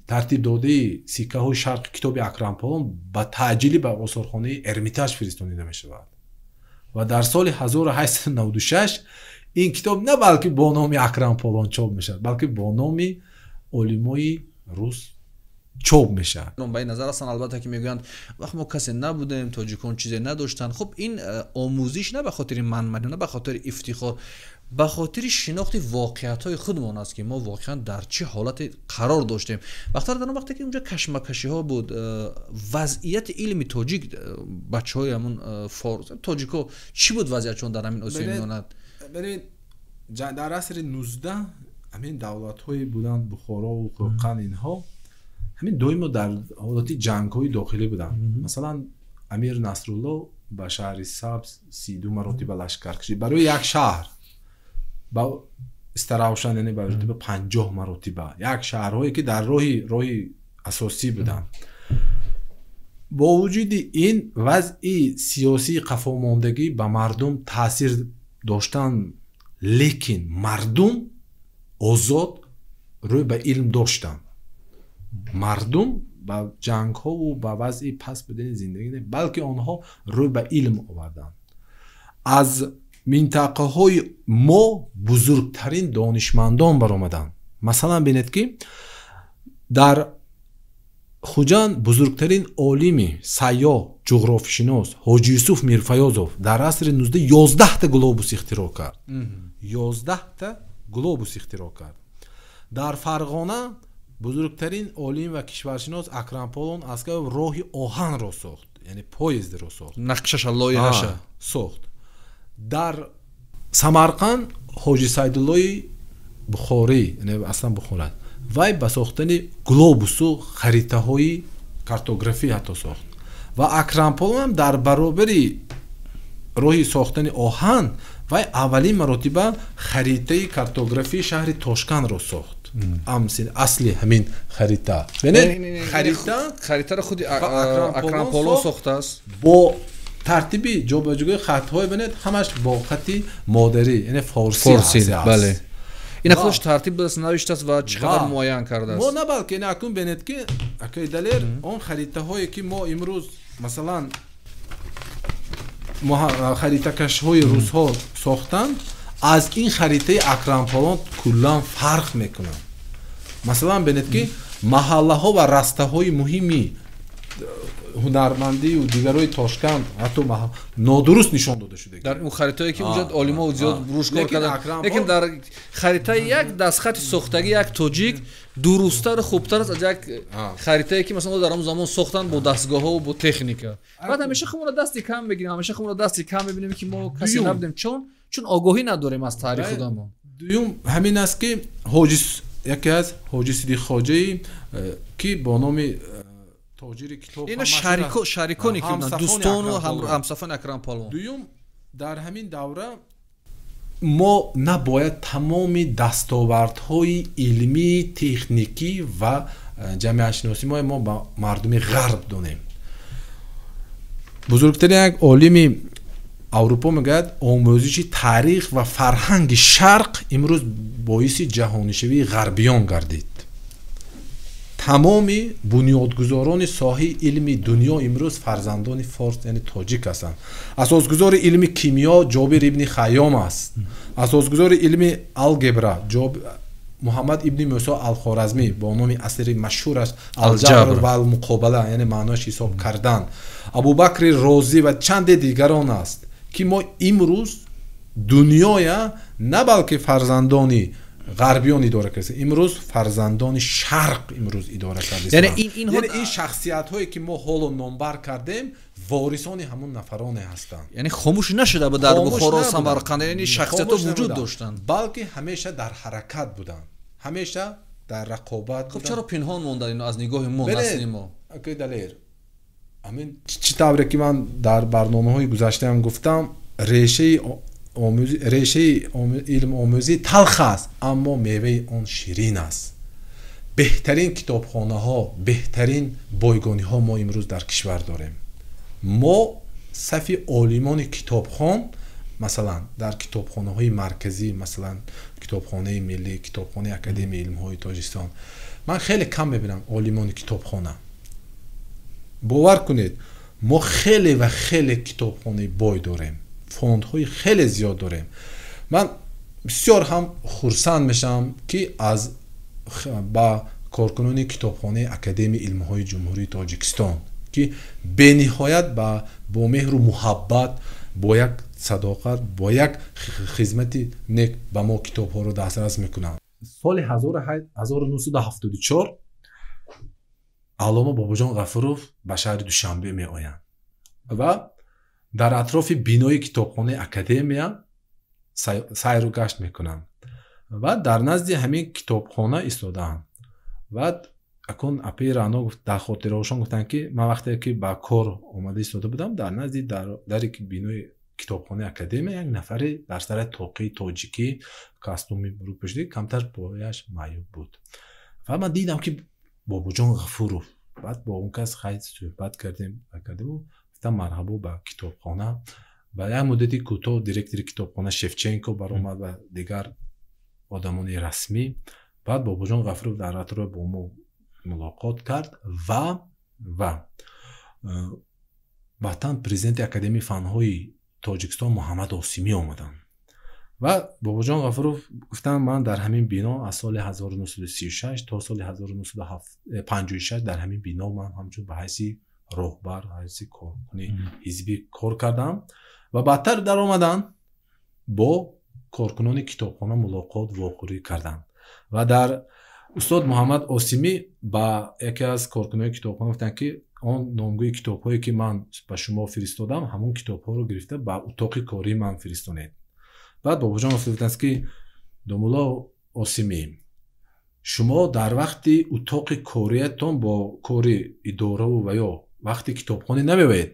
тартибдодаи сиккаҳои шарқи китоби Акрам Полон ба таъҷилӣ ба осорхонаи Эрмитаж фиристонида мешавад ва дар соли 1896 ин китоб на балки бо номи Акрам Полон чоп мешавад, балки бо номи олимои рус чоп мешавад. Ба ин назар ҳастанд, албатта, ки мегӯянд, вақт мо касе набудем, тоҷикон чизе надоштанд. Хуб, ин омӯзиш на ба хотири манманӣ, на ба хотири ифтихор, ба хотири шинохти воқеиятҳои худмон аст, ки мо воқеан дар чӣ ҳолате қарор доштем. Вақтар дар он вақте ки унҷо кашмакашиҳо буд, вазъияти илми тоҷик, бачаҳои ҳамун форс, тоҷикҳо чӣ буд вазъиятшон дар ҳамин Осиёи Миёна? Бинед, дар асри 19 ҳамин давлатҳое буданд, Бухорову Қӯқанд, инҳо ҳамин доимо дар ҳолати ҷангҳои дохилӣ буданд. Масалан, Амир Насрулло ба шаҳри Сабз 32 маротиба лашкар кашид барои як шаҳр, ба Истаравшан, яъне ба маротиба 50 маротиба, як шаҳрҳое, ки дар роҳи асосӣ буданд. Бо вуҷуди ин вазъи сиёсии қафомондагӣ ба мардум таъсир доштан, лекин мардум озод рӯй ба илм доштанд. Мардум ба ҷангҳову ба вазъи паст будани зиндагӣ не, балки онҳо рӯй ба илм оварданд. Аз минтақаҳои мо бузургтарин донишмандон баромаданд. Масалан, бинед, ки дар Хуҷанд бузургтарин олими сайёҳ, ҷуғрофишинос Ҳоҷи Юсуф Мирфаёзов дар асри 19 11-та глобус ихтироъ кард, 11-та глобус ихтироъ кард. Дар Фарғона бузургтарин олим ва кишваршинос Акрам Полон Аскаров роҳи оҳанро сохт, яъне поездро сохт. Нақшаша, лоиҳаша. Сохт. Дар Самарқанд Ҳоҷи Сайдуллои Бухорӣ, яъне аслан Бухора, вай ба сохтани глобусу харитаҳои картографӣ ҳатто сохт. Ва Акрам Полон дар баробари роҳи сохтани оҳан, вай аввалин маротиба харитаи картографии шаҳри Тошкандро сохт. Асли ҳамин харита, харита, харитаро худи Акрам Полон сохтааст. Бо Тартиби ҷобаҷӯии хатҳои бинед, ҳамаш бо хати модарӣ, яъне форсӣ аст. Бале. Ина худаш тартиб додааст, навиштааст ва чӣ қадар муайян кардааст. Мо на балки ина акун бинед ки акай Далер, он харитаҳое ки мо имрӯз масалан харитакашҳои русҳо сохтанд, аз ин харитаи Акрам Палвон куллан фарқ мекунанд. Масалан бинед ки маҳаллаҳо ва растаҳои муҳими ҳунармандию дигарои Тошканд ҳатто нодуруст нишон дода шуда. Дар он харитае ки унҷо олимо зиёд руш кор карданд, лекин дар харитаи як дастхати сохтагӣ як тоҷик дурусттару хубтар аст аз як харитае ки масалан дар он замон сохтанд бо дастгоҳҳо ва бо техника. Баъд ҳамеша худро дасти кам мегирем, ҳамеша худро дасти кам мебинем ки мо касе набудем, чун огоҳӣ надорем аз таърихи худамон. Дуюм ҳамин аст ки ҳоҷи яке аз ҳоҷи Сидиқ Хоҷаи ки бо номи тоҷири китоб ина шариконе ки буданд, дӯстону ҳамсафони Акрам Палвон. Дуюм дар ҳамин давра мо набояд тамоми дастовардҳои илмӣ, техникӣ ва ҷамъиятшиносӣ мо ба мардуми ғарб донем. Бузургтарин як олими Аврупо мегӯяд омӯзиши таърих ва фарҳанги шарқ имрӯз боиси ҷаҳонишавии ғарбиён гардид. Тамоми бунёдгузорони соҳаи илми дунё имрӯз фарзандони форс, яъне тоҷик ҳастанд. Асосгузори илми кимиё Ҷобир ибни Хайём аст. Асосгузори илми алгебра Муҳаммад ибни Мусо Алхоразмӣ бо номи асари машҳураш Алҷабр ва Алмуқобала, яъне маънояш ҳисоб кардан, Абубакри Розӣ ва чанде дигарон аст ки мо имрӯз дунёя на балки фарзандони ғарбиён идора кардааст, имрӯз фарзандони шарқ имрӯз идора кардааст. Яъне ин шахсиятҳое ки мо ҳоло номбар кардем ворисони ҳамон нафароне ҳастанд. Яъне хомӯш нашуда буд дар Бухоро, Самарқанд, яъне шахсиятҳо вуҷуд доштанд, балки ҳамеша дар ҳаракат буданд, ҳамеша дар рақобат буданд. Хуб чаро пинҳон монданд ино аз нигоҳи мо, насли мо? Акай Далер, ҳамин чӣ тавре ки ман дар барномаҳои гузаштаам гуфтам, решаи илмомӯзӣ талх аст, аммо меваи он ширин аст. Беҳтарин китобхонаҳо, беҳтарин бойгониҳо мо имрӯз дар кишвар дорем. Мо сафи олимони китобхон, масалан дар китобхонаҳои марказӣ, масалан китобхонаи миллӣ, китобхонаи Академияи илмҳои Тоҷикистон, ман хеле кам мебинам олимони китобхона. Бовар кунед, мо хеле ва хеле китобхонаи бой дорем, фондҳои хеле зиёд дорем. Ман бисёр ҳам хурсанд мешавам ки аз ба коркунони китобхонаи Академияи илмҳои Ҷумҳурии Тоҷикистон ки бениҳоят бо меҳру муҳаббат, бо як садоқат, бо як хизмати нек ба мо китобҳоро дастрас мекунанд. Соли 1974 Аллома Бобоҷон Ғафуров ба шаҳри Душанбе меоянд ва дар атрофи бинои китобхонаи Академия сайру гашт мекунанд ва дар назди ҳамин китобхона истодаанд. Ва акун апаи Рано дар хотираҳошон гуфтанд ки ман вақте ки ба кор омада истода будам, дар назди дари бинои китобхонаи Академия як нафаре дар сари тоқии тоҷикӣ костюми рӯпӯшида, камтар пояш маъюб буд. Ва ман дидам ки Бобоҷон Ғафуров. Баъд бо он кас хайр суҳбат кардему гуфтам марҳабо ба китобхона. Ба як муддати кӯтоҳ директори китобхона Шевченко баромад ва дигар одамони расмӣ. Баъд Бобоҷон Ғафуров дар атроф бо мо мулоқот кард ва баъдан президенти Академияи фанҳои Тоҷикистон Муҳаммад Осимӣ омаданд. Ва Бобоҷон Ғафуров гуфтанд ман дар ҳамин бино аз соли 1936 то соли 1956 дар ҳамин бино ман ҳамчун ба ҳайси роҳбар, ҳайси коркуни ҳизбӣ кор кардам ва баъдтар даромаданд бо коркунони китобхона мулоқот вохӯрӣ карданд. Ва дар устод Муҳаммад Осимӣ ба яке аз коркунони китобхона гуфтанд ки он номгӯи китобҳое ки ман ба шумо фиристодам, ҳамон китобҳоро гирифта ба утоқи кории ман фиристонед. Баъд Бобоҷон гуфтанд ки домулло Осимӣ, шумо дар вақти утоқи кориятон бо кори идораву ва ё вақти китобхонӣ намеоед.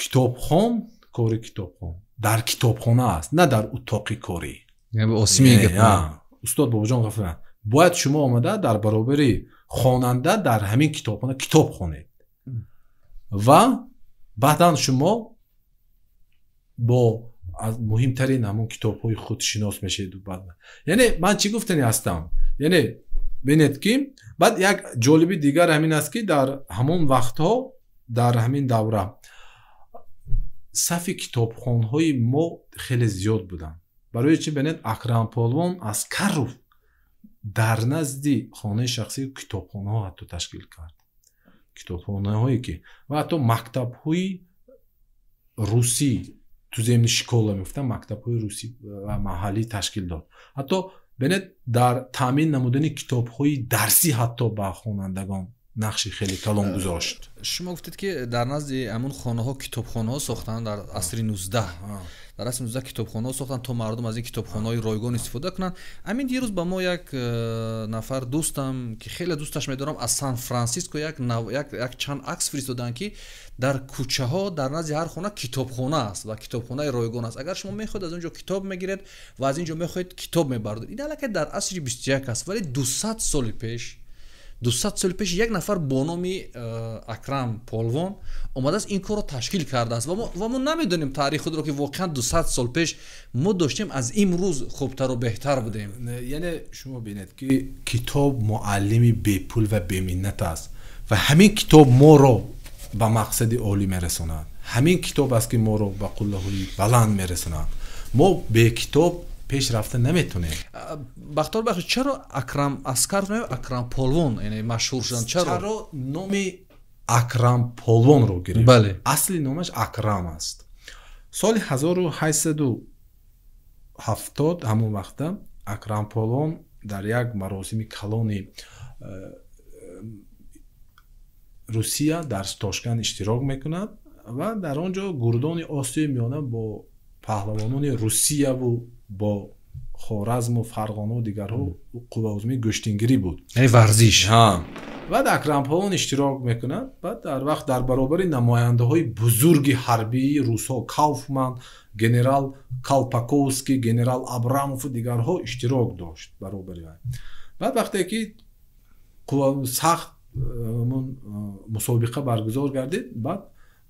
Китобхон, кори китобхон дар китобхона аст, на дар утоқи корӣ. Осимӣ гап. Устод Бобоҷон гуфтанд бояд шумо омада дар баробари хонанда дар ҳамин китобхона китоб хонед. Ва Баъдан шумо бо муҳимтарин ҳамон китобҳои худ шинос мешавед. Баъд яъне ман чӣ гуфтани ҳастам? Яъне бинед, ки баъд як ҷолиби дигар ҳамин аст, ки дар ҳамон вақтҳо, дар ҳамин давра сафи китобхонҳои мо хеле зиёд буданд. Барои чӣ? Бинед, Акрам Полвон Аскаров дар назди хонаи шахсӣ китобхонаҳо ҳатто ташкил кард, китобхонаҳое ки ва ҳатто мактабҳои русӣ, туземный школа мегуфтанд, мактабҳои русӣ ва маҳаллӣ ташкил дод. Ҳатто бинед, дар таъмин намудани китобҳои дарсӣ ҳатто ба хонандагон нақши хеле калон гузошт. Шумо гуфтед, ки дар назди ҳамун хонаҳо китобхонаҳо сохтанд дар асри 19. Дар асри 19 китобхонаҳо сохтанд, то мардум аз ин китобхонаҳои ройгон истифода кунанд. Ҳамин дирӯз ба мо як нафар дӯстам, ки хеле дӯсташ медорам, аз Сан Франсиско як чанд акс фиристоданд, ки дар кӯчаҳо дар назди ҳар хона китобхона аст ва китобхонаи ройгон аст. Агар шумо мехоҳед, аз он ҷо китоб мегиред ва аз ин ҷо мехоҳед, китоб мебардоред. Ин аллакай дар асри 21 аст, вале 200 соли пеш, 200 соли пеш як нафар бо номи Акрам Полвон омадааст, ин корро ташкил кардааст ва мо намедонем таърихи худро, ки воқеан 200 сол пеш мо доштем, аз имрӯз хубтару беҳтар будем. Яъне шумо бинед, ки китоб муаллими бепул ва беминнат аст ва ҳамин китоб моро ба мақсади олӣ мерасонад. Ҳамин китоб аст, ки моро ба қуллаҳои баланд мерасонад. Мо бе китоб пеш рафта наметонем. Бахтор бахш, чаро Акрам Аскаров не, Акрам Полвон яъне машҳур шуданд? Чаро номи Акрам Полвонро гирифт? Бале. Асли номаш Акрам аст. Соли 1870, ҳамон вақта Акрам Полвон дар як маросими калони Русия дар Тошканд иштирок мекунад ва дар он ҷо гурдони Осиёи Миёна бо паҳлавонони Русияву бо Хоразму Фарғону дигарҳо қувваозмои гӯштингирӣ буд. Яъне варзиш. Баъд Акрам Полвон иштирок мекунад. Баъд дар вақт дар баробари намояндаҳои бузурги ҳарбии русҳо, Кауфман, генерал Калпаковский, генерал Абрамову дигарҳо иштирок дошт баробари вай. Баъд вақте ки сахт мусобиқа баргузор гардид, баъд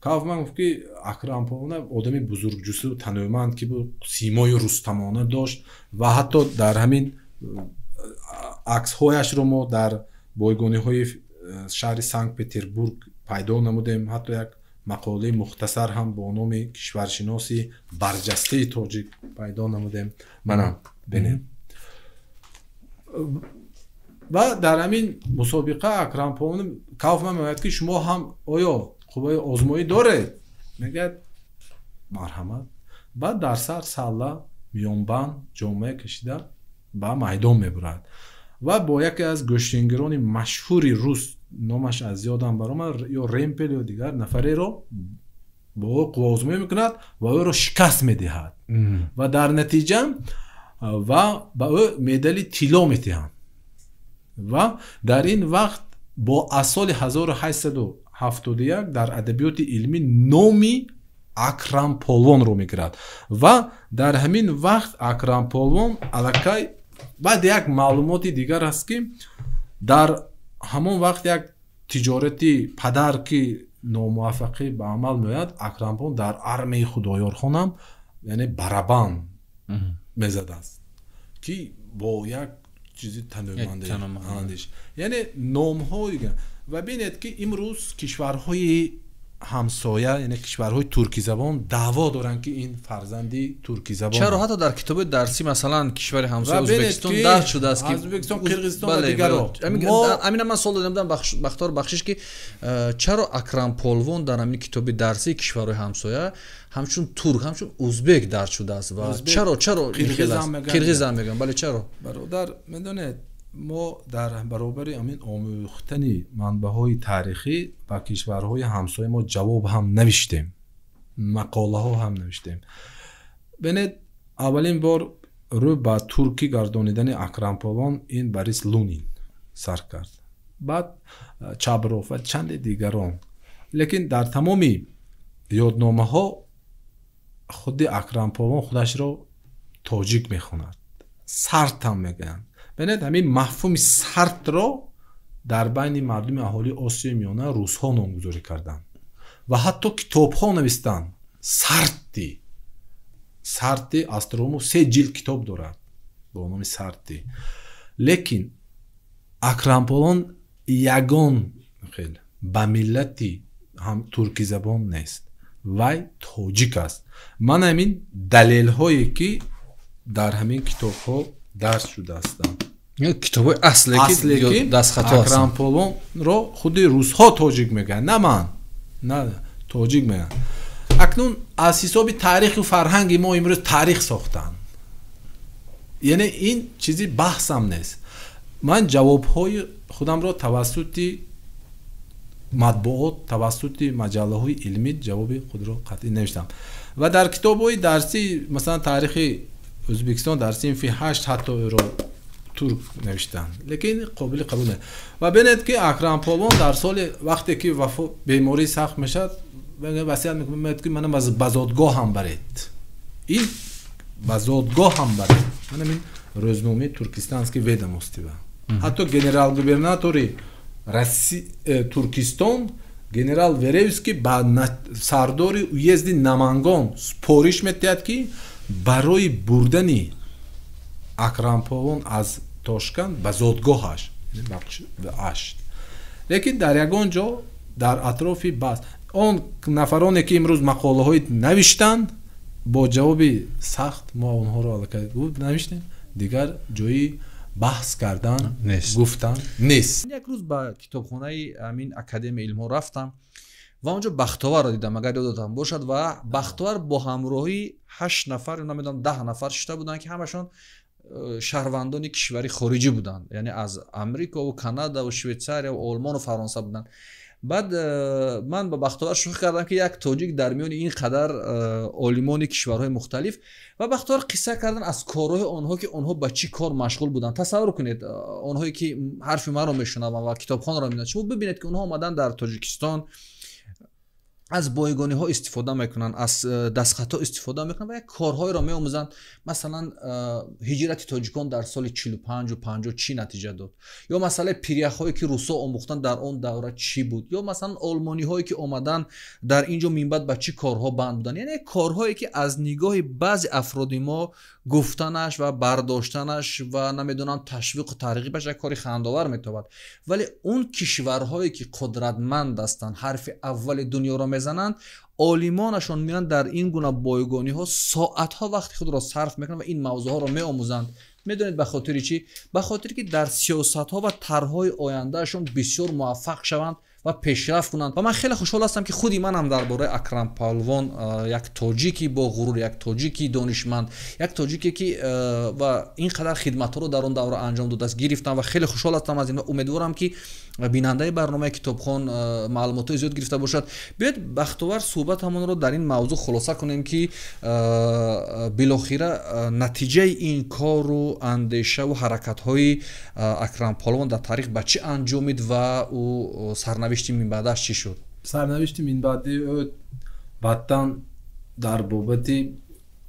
Кауфман гуфт, ки Акрам Полвон одами бузургҷусу танӯманд ки буд, симои рустамона дошт ва ҳатто дар ҳамин аксҳояшро мо дар бойгониҳои шаҳри Санкт Петербург пайдо намудем. Ҳатто як мақолаи мухтасар ҳам бо номи кишваршиноси барҷастаи тоҷик пайдо намудем. Мана бинед. Ва дар ҳамин мусобиқа Акрам Полвон, Кауфман мегӯяд, ки шумо ҳам оё қувваи озмоӣ доред? Мегӯяд, марҳамат. Баъд дар сар салла, миёнбанд, ҷомеа кашида ба майдон мебурад ва бо яке аз гӯштингирони машҳури рус, номаш аз ёдам баромад, ё Ремпел ё дигар нафареро бо ӯ қувваозмоӣ мекунад ва ӯро шикаст медиҳад ва дар натиҷа ва ба ӯ медали тилло медиҳанд. Ва дар ин вақт бо аз соли 1871 дар адабиёти илмӣ номи Акрам Полвонро мегирад ва дар ҳамин вақт Акрам Полвон аллакай. Баъд як маълумоти дигар аст, ки дар ҳамон вақт як тиҷорати падар, ки номуваффақӣ ба амал меояд, Акрам Полвон дар армияи Худоёрхонам, яъне барабан мезадааст, ки бо як чизи танӯмандеш, яъне номҳо. Ва бинед, ки имрӯз кишварҳои ҳамсоя, яъне кишварҳои туркизабон даъво доранд, ки ин фарзанди туркизабон. Чаро ҳатто дар китоби дарсӣ, масалан, кишвари ҳамсоя Ӯзбекистон дарҷ шудааст, ки Ӯзбекистон, Қирғизистон ва дигарҳо. Ҳамина ман суол додам, Бахтор бахшиш, ки чаро Акрам Полвон дар ҳамин китоби дарсии кишварҳои ҳамсоя ҳамчун турк, ҳамчун ӯзбек дарҷ шудааст ва чаро қирғизам мегӯянд? Бале, чаро? Бародар, медонед, мо дар баробари ҳамин омӯхтани манбаъҳои таърихӣ ба кишварҳои ҳамсоя мо ҷавоб ҳам навиштем, мақолаҳо ҳам навиштем. Бинед, аввалин бор рӯ ба туркӣ гардонидани Акрам Полвон ин Борис Лунин сар кард, баъд Чабров ва чанде дигарон. Лекин дар тамоми ёдномаҳо худи Акрам Полвон худашро тоҷик мехонад, сарт ҳам мегӯянд. Бинед, ҳамин мафҳуми сартро дар байни мардуми аҳолии Осиёи Миёна русҳо номгузорӣ карданд. Ва ҳатто китобҳо навистанд. Сарти Астромов 3 ҷилд китоб дорад бо номи Сарти. Лекин Акрам Полвон ягон хел ба миллати ҳам туркизабон нест, вай тоҷик аст. Ман ҳамин далелҳое ки дар ҳамин китобҳо дарс шуда ҳастанд, китобҳои асле ки дастхатҳо Акрам Полвонро худи русҳо тоҷик мегӯянд, на ман, на тоҷик мегӯянд. Акнун аз ҳисоби таъриху фарҳанги мо имрӯз таърих сохтанд, яъне ин чизи баҳсам нест. Ман ҷавобҳои худамро тавассути матбуот, тавассути маҷаллаҳои илмӣ ҷавоби худро қатъӣ навиштам. Ва дар китобҳои дарсӣ, масалан таърихи Ӯзбекистон дар синфи 8 ҳатто ӯро турк навиштанд, лекин қобили қабул нест. Ва бинед ки Акрам Полвон дар соли вақте ки бемории сахт мешавад, васият мекунад ки манам ба зодгоҳам баред, ин ба зодгоҳам баред. Манам ин рӯзномаи Туркистански ведомости ва ҳатто генерал-губернатори Туркистон генерал Веревский ба сардори уезди Намангон супориш метиҳад ки барои бурдани Акрам Полвон аз Тошканд ба зодгоҳаш, ба Ашт. Лекин дар ягон ҷо дар атрофи баҳс он нафароне ки имрӯз мақолаҳои навиштанд, бо ҷавоби сахт мо онҳоро аллакай навиштем, дигар ҷои баҳс кардан гуфтан нест. Як рӯз ба китобхонаи ҳамин Академияи илмҳо рафтам ва онҷо Бахтоварро дидам, агар ёдатон бошад. Ва Бахтовар бо ҳамроҳии 8 нафар, намедонам 10 нафар шишта буданд ки ҳамашон шаҳрвандони кишвари хориҷӣ буданд, яъне аз Амрико ва Канада ва Швейтсария ва Олмон ва Фаронса буданд. Баъд ман ба Бахтовар шӯхӣ кардам ки як тоҷик дар миёни ин қадар олимони кишварҳои мухталиф, ва Бахтовар қисса кардан аз корҳои онҳо ки онҳо ба чӣ кор машғул буданд. Тасаввур кунед, онҳое ки ҳарфи маро мешунаванд ва китобхонро мебинанд, шумо бибинед ки онҳо омаданд дар Тоҷикистон аз бойгониҳо истифода мекунанд, аз дастхатҳо истифода мекунанд ва як корҳоеро меомӯзанд. Масалан, ҳиҷрати тоҷикон дар соли 45 ва 50 чӣ натиҷа дод, ё масъалаи пиряхҳое ки русо омӯхтанд дар он давра чӣ буд, ё масалан олмониҳое ки омаданд дар ин ҷо минбаъд ба чӣ корҳо банд буданд. Яъне корҳое ки аз нигоҳи баъзе афроди мо гуфтанаш ва бардоштанаш ва намедонам ташвиқу тарғибаш як кори хандовар метобад, вале он кишварҳое ки қудратманд ҳастанд, ҳарфи аввали дунёро мезананд, олимонашон меоянд дар ин гуна бойгониҳо соатҳо вақти худро сарф мекунанд ва ин мавзӯъҳоро меомӯзанд. Медонед ба хотири чӣ? Ба хотире ки дар сиёсатҳо ва тарҳҳои ояндаашон бисёр муваффақ шаванд ва пешрафт кунанд. Ва ман хеле хушҳол ҳастам ки худи манам дар бораи Акрам Палвон, як тоҷики бо ғурур, як тоҷики донишманд, як тоҷике ки ва ин қадар хидматҳоро дар он давра анҷом додааст гирифтам ва хеле хушҳол ҳастам аз ин ва умедворам ки бинандаи барномаи китобхон маълумотҳои зиёд гирифта бошад. Биёед Бахтовар суҳбат ҳамонро дар ин мавзӯъ хулоса кунем ки билохира натиҷаи ин кору андешаву ҳаракатҳои Акрам Палвон дар таърих ба чӣ анҷомид ва ӯ сарнавишти минбаъдаш чӣ шуд? Сарнавишти минбаъди ӯ баъдан дар бобати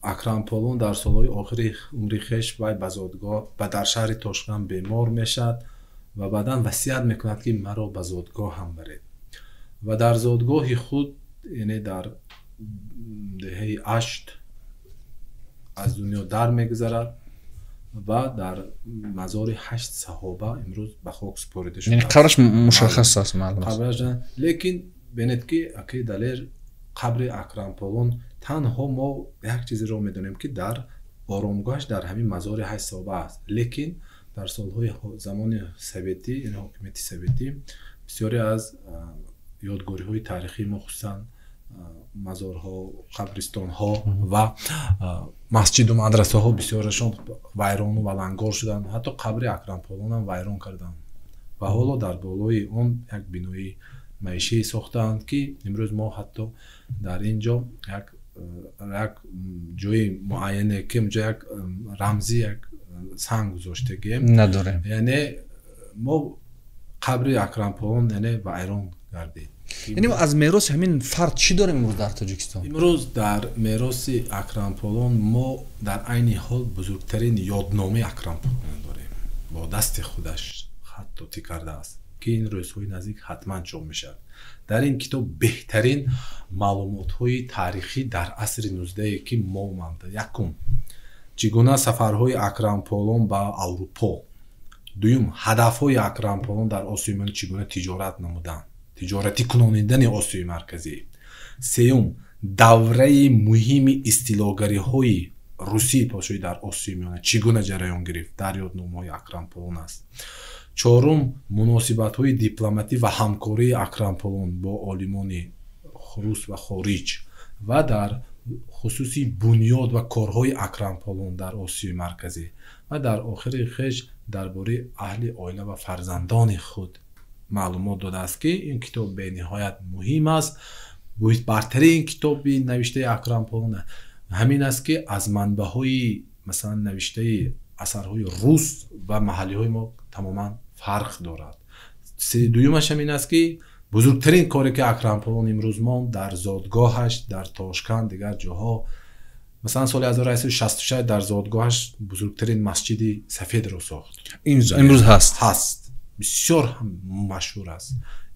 Акрам Палвон дар солҳои охири умри хеш вай ба зодгоҳ ва дар шаҳри Тошканд бемор мешавад ва баъдан васият мекунад ки маро ба зодгоҳам баред. Ва дар зодгоҳи худ, яъне дар деҳаи Ашт аз дунё дар мегузарад ва дар мазори 8 саҳоба имрӯз ба хок супорида шудааст. Яъне қабраш мушаххас аст, маълум аст. Қабраш, лекин бинед ки акаи Далер, қабри Акрам Палвон танҳо мо як чизеро медонем ки дар оромгоҳаш дар ҳамин мазори 8 саҳоба аст, лекин дар солҳои замони советӣ, яъне ҳокимияти советӣ, бисёре аз ёдгориҳои таърихии мо, хусусан мазорҳо, қабристонҳо ва масҷиду мадрасаҳо бисёрашон вайрону валангор шуданд. Ҳатто қабри Акрам Палвонам вайрон карданд ва ҳоло дар болои он як бинои маишӣ сохтаанд ки имрӯз мо ҳатто дар ин ҷо як ҷои муайяне ки онҷо як рамзи як санг гузоштагием надорем. Яъне мо қабри Акрам Палвон яъне вайрон гардид. Яъне аз мероси ҳамин фард чӣ дорем имрӯз дар Тоҷикистон? Имрӯз дар мероси Акрам Палвон мо дар айни ҳол бузургтарин ёдномаи Акрам Палвон дорем. Бо дасти худаш хаттотӣ кардааст. ки ин рӯзҳои наздик ҳатман чоп мешавад. Дар ин китоб беҳтарин маълумотҳои таърихӣ дар асри 19 ки мо омада. Якум, чӣ гуна сафарҳои Акрам Полон ба Аврупо. Дуюм, ҳадафҳои Акрам Полон дар Осиёи Миёна, чӣ гуна тиҷорат намудан, тиҷоратӣ кунонидани Осиёи Марказӣ. Сеюм, давраи муҳими истилогариҳои Русии подшоҳӣ дар Осиёи Миёна чӣ гуна ҷараён гирифт, дар ёдномаҳои Акрам Полон аст. Чорум, муносибатҳои дипломатӣ ва ҳамкории Акрам Полон бо олимони рус ва хориҷ ва дар хусуси бунёд ва корҳои Акрам Полон дар Осиёи Марказӣ ва дар охири хеш дар бораи аҳли оила ва фарзандони худ маълумот додааст, ки ин китоб бениҳоят муҳим аст. Бартарин китоби навиштаи Акрам Полон ҳамин аст, ки аз манбаъҳои, масалан, навиштаи асарҳои рус ва маҳаллиҳои мо тамоман фарқ дорад. Дуюмаш ҳамин аст, ки бузургтарин коре ки Акрам Полон имрӯз монд дар зодгоҳаш дар Тошканд, дигар ҷоҳо, масалан, соли 1866 дар зодгоҳаш бузургтарин масҷиди сафедро сохт. Имрӯз ҳаст. Ҳаст, бисёр машҳур аст.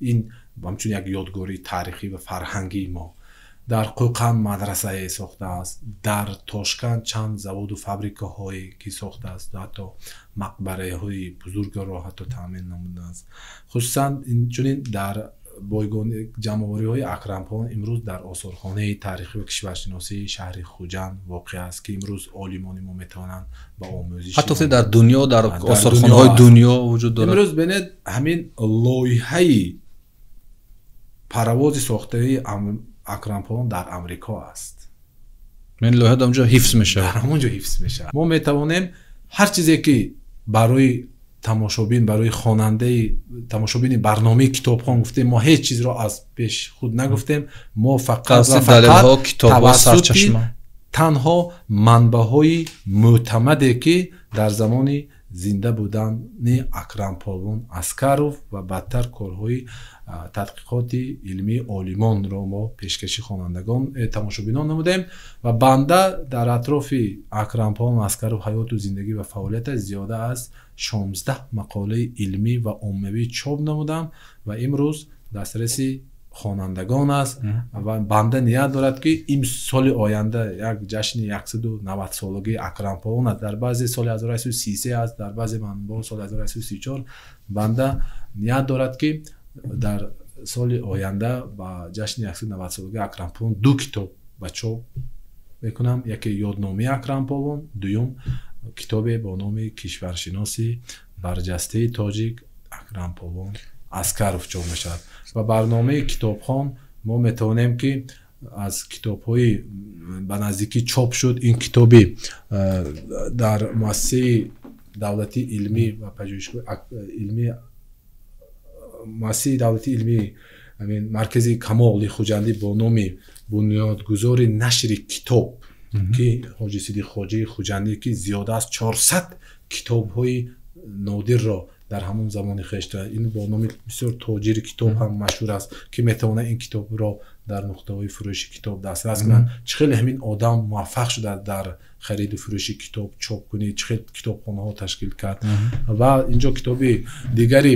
Ин ҳамчун як ёдгории таърихӣ ва фарҳангии мо. Дар Қӯқанд мадрасае сохтааст, дар Тошканд чанд заводу фабрикаҳое ки сохтааст, ҳатто мақбараҳои бузургро ҳатто таъмин намудааст. Хусусан инчунин дар бойгони ҷамъовариҳои Акрам Полон имрӯз дар осорхонаи таърихӣ ва кишваршиносии шаҳри Хуҷанд воқеъ аст, ки имрӯз олимони мо метавонанд ба омӯзиш ҳатто дар дунё, дар осорхонаҳои дунё вуҷуд дорад. Имрӯз бинед, ҳамин лоиҳаи парвози сохтаи Акрам Полон дар Амрико аст. Ин лоиҳа дар онҷо ҳифз мешавад. Дар ҳамон ҷо ҳифз мешавад. Мо метавонем ҳар чизе ки барои тамошобин, барои хонандаи тамошобини барномаи китобхон гуфтем, мо ҳеҷ чизро аз пеш худ нагуфтем. Мо фақат ва фақат тавассути танҳо манбаъҳои мӯътамаде ки дар замони зинда будани Акрам Полон Аскаров ва баъдтар корҳои тадқиқоти илмии олимонро мо пешкаши хонандагон, тамошобинон намудем ва банда дар атрофи Акрам Полон Аскаров ҳаёту зиндагӣ ва фаъолияташ зиёда аз 16 мақолаи илмӣ ва оммавӣ чоп намудам ва имрӯз дастраси хонандагон аст ва банда ният дорад, ки ин соли оянда як ҷашни 190 солагии Акрам Полон аст. Дар баъзе соли 1833 аст, дар баъзе манбаъ соли 1834. Банда ният дорад, ки дар соли оянда ба ҷашни 190 солагии Акрам Полон ду китоб ба чоп мекунам: яке ёдномаи Акрам Полон, дуюм китобе бо номи кишваршиноси барҷастаи тоҷик Акрам Полон Аскаров чоп мешавад. Ва барномаи китобхон мо метавонем, ки аз китобҳои ба наздикӣ чоп шуд, ин китоби дар муассисаи давлатии илмӣ ва пажӯҳишгоҳи илмӣ, муассисаи давлатии илмӣ, ҳамин маркази Камоли Хуҷандӣ бо номи бунёдгузори нашри китоб, ки Ҳоҷи Сидиқ Хоҷаи Хуҷандӣ, ки зиёда аз 400 китобҳои нодирро дар ҳамон замони хеш, ин бо номи бисёр тоҷири китоб ҳам машҳур аст, ки метавонад ин китобро дар нуқтаҳои фурӯши китоб дастрас кунанд. Чӣ хеле ҳамин одам муваффақ шуда дар хариду фурӯши китоб, чопкунӣ, чӣ хел китобхонаҳо ташкил кард. Ва инҷо китоби дигари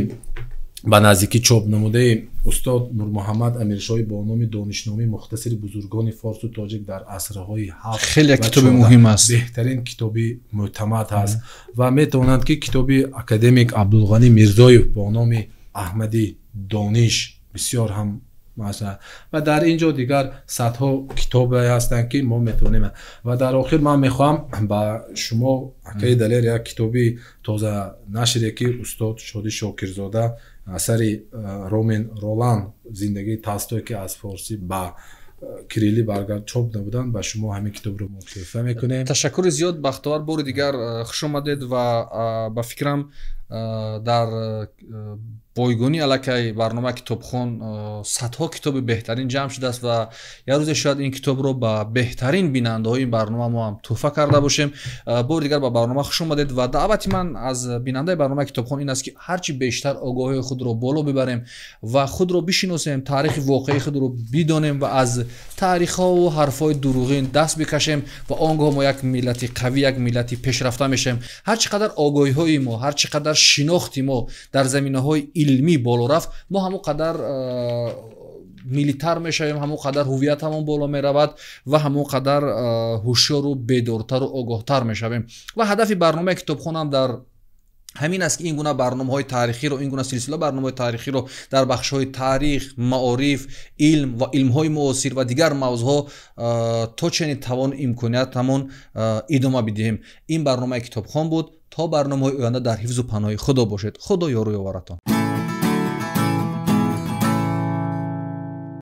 ба наздикӣ чоп намудаи устод Нурмуҳаммад Амиршоҳӣ бо номи донишномаи мухтасири бузургони форсу тоҷик дар асрҳои ҳафт. Хеле китоби муҳим аст. Беҳтарин китоби мӯътамад ҳаст. Ва метавонанд, ки китоби академик Абдулғанӣ Мирзоев бо номи Аҳмади Дониш бисёр ҳам ва дар ин ҷо дигар садҳо китобе ҳастанд, ки мо метавонем. Ва дар охир ман мехоҳам ба шумо, акаи Далер, як китоби тоза нашре, ки устод Шодӣ Шокирзода асари Ромен Ролан, зиндагии Толстой, ки аз форсӣ ба кириллӣ баргард чоп набуданд, ба шумо ҳамин китобро мо туҳфа мекунем. Ташаккури зиёд, Бахтовар, бори дигар хуш омадед. Ва ба фикрам, дар бойгонӣ аллакай барномаи китобхон садҳо китоби беҳтарин ҷамъ шудааст ва як рӯзе шояд ин китобро ба беҳтарин бинандаҳои ин барнома мо ҳам туҳфа карда бошем. Бори дигар ба барнома хуш омадед ва даъвати ман аз бинандаи барномаи китобхон ин аст, ки ҳарчи бештар огоҳии худро боло бибарем ва худро бишиносем, таърихи воқеии худро бидонем ва аз таърихҳову ҳарфҳои дурӯғин даст бикашем ва он гоҳ мо як миллати қавӣ, як миллати пешрафта мешавем. Ҳар чӣ қадар огоҳиҳои мо, ҳар чӣ қадар қадар шинохти мо дар заминаҳои илмӣ боло рафт, мо ҳамон қадар миллитар мешавем, ҳамон қадар ҳувиятамон боло меравад ва ҳамон қадар ҳушёру бедортару огоҳтар мешавем. Ва ҳадафи барномаи китобхонам дар ҳамин аст, ки ин гуна барномаҳои таърихиро, ин гуна силсила барномаҳои таърихиро дар бахшҳои таърих, маориф, илм ва илмҳои муосир ва дигар мавзӯъҳо то чени тавону имкониятамон идома бидиҳем. Ин барномаи китобхон буд. То барномаҳои оянда дар ҳифзу паноҳи Худо бошед. Худо ёру ёваратон.